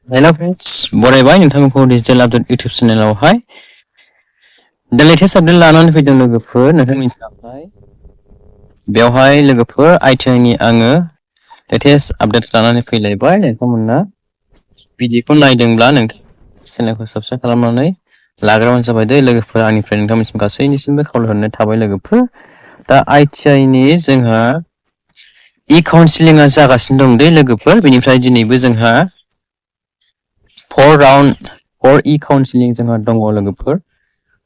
hello friends बरायबाय नोंथांखौ digital update YouTube चेनेलावहाय दा latest update लानानै फैदों लोगोफोर नोंथांनि थाखाय बेवहाय लोगोफोर ITI नि आङो लेटेस्ट आपडेट्स लानानै फैलायबाय नोंथांमोना भिडिअखौ नायदोंब्ला नोंथां चेनेलखौ साबस्क्राइब खालामनानै लाग्रोबानो जाबाय दे लोगोफोर आंनिफ्राय नोंथांमोनसिम गासैनिसिमबो खावलायहरनाय थाबाय लोगोफोर दा ITI नि जोंहा काउन्सिलिंआ जागासिनो दं दे लोगोफोर बेनिफ्राय दिनैबो जोंहा 4 राउन्ड 4 काउन्सिलिं जोंहा दङ लोगोफोर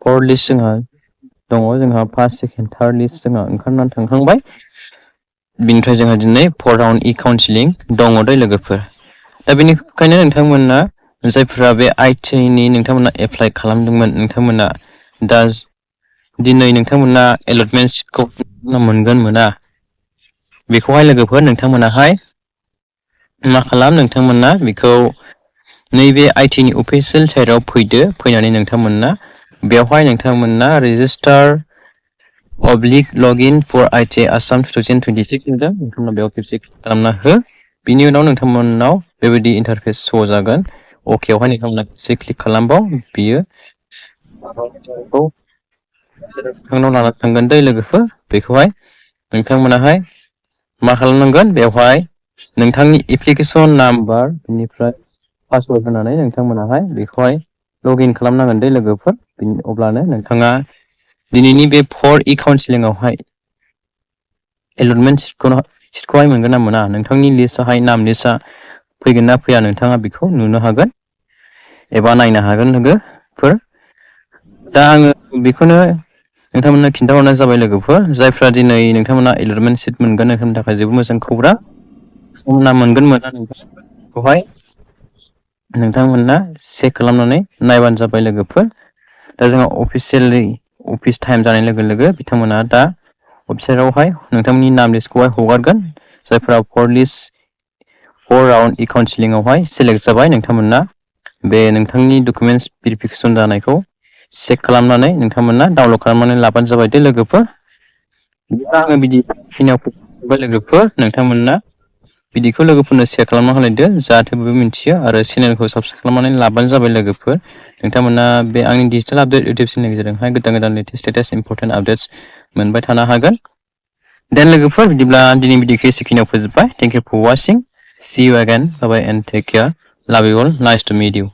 4 लिस्ट जोंहा फार्स्ट सेकेन्ड थार्ड लिस्ट जोंहा ओंखारनानै थांखांबाय बिनिफ्राय जोंहा दिनै 4 राउन्ड काउन्सिलिं दङ दे लोगोफोर दा बेनिखायनो नोंथांमोना जायफोरा बे ITI नि नोंथांमोना एप्लाइ खालामदोंमोन नोंथांमोना दा दिनै नोंथांमोना एलटमेन्ट सिटखौ मोनगोन मोना बेखौहाय लोगोफोर नोंथांमोनाहाय मा खालाम नोंथांमोना बेखौ नैबे ITI नि अफिशियेल साइटआव फैनानै नोंथांमोना बेवहाय नोंथांमोना रेजिस्टार अब्लिक लगइन फर ITI आसाम 2026 नुदों नोंथांमोना बेयाव खेबसे क्लिक खालामना हो बिनि उनाव नोंथांमोनाव बेबायदि इन्टारफेस शो जागोन अकेआवहाय नोंथांमोना खेबसे क्लिक खालामबाव बियो नोंथांनाव लाना थांगोन दै लोगोफोर बेखौहाय नोंथांमोनाहाय मा खालामनांगोन बेवहाय नोंथांनि एप्लिकेसन नाम्बार बेनिफ्राय पासवर्ड होनानै नोंथांमोनाहाय बेखौहाय लगइन खालामनांगोन दे लोगोफोर अब्लानो नोंथाङा दिनैनि बे 4 काउन्सिलिंआवहाय एलटमेन्ट सिटखौहाय मोनगोन ना मोना नोंथांनि लिस्टआवहाय नाम लिस्टआ फैगोन ना फैया नोंथाङा बेखौ नुनो हागोन एबा नायनो हागोन लोगोफोर दा आङो बेखौनो नोंथांमोननो खिन्थाहरनाय जाबाय लोगोफोर जायफ्रा दिनै नोंथांमोना एलटमेन्ट सिट मोनगोन नोंथांनि थाखाय जोबोद मोजां खौरां नोंथांमोना मोनगोन मोना नोंथांखौहाय नोंथांमोना चेक खालामनानै नायबानो जाबाय लोगोफोर दा जोंहा अफिसियेलि अफिस टाइम जानाय लोगो लोगो बिथांमोना दा वेबसाइटआवहाय नोंथांमोननि नाम लिस्टखौहाय हगारगोन जायफ्रा 4 राउन्ड काउन्सिलिंआवहाय सेलेक्ट जाबाय नोंथांमोना बे नोंथांनि डकुमेन्टस भेरिफिकेसन जानायखौ चेक खालामनानै नोंथांमोना डाउनलड खालामनानै लाबानो जाबाय दे लोगोफोर आङो बिदि फिननाय लोगोफोर नोंथांमोना बिदिखौ लोगोफोरनो शेयार खालामना होलायदो जाहाथे बयबो मिन्थियो आरो चेनेलखौ साबस्क्राइब खालामनानै लाबानो जाबाय लोगोफोर नोंथांमोना बे आंनि डिजिटेल आपडेट इउटिउब चेनेलनि गेजेरजोंहाय गोदान लेटेस्ट इम्पर्टेन्ट आपडेट्स मोनबाय थानो हागोन देन लोगोफोर बिदिब्ला दिनै भिडिअखौ एसेखिनियाव फोजोबबाय thank you for watching see you again bye bye and take care love you all nice to meet you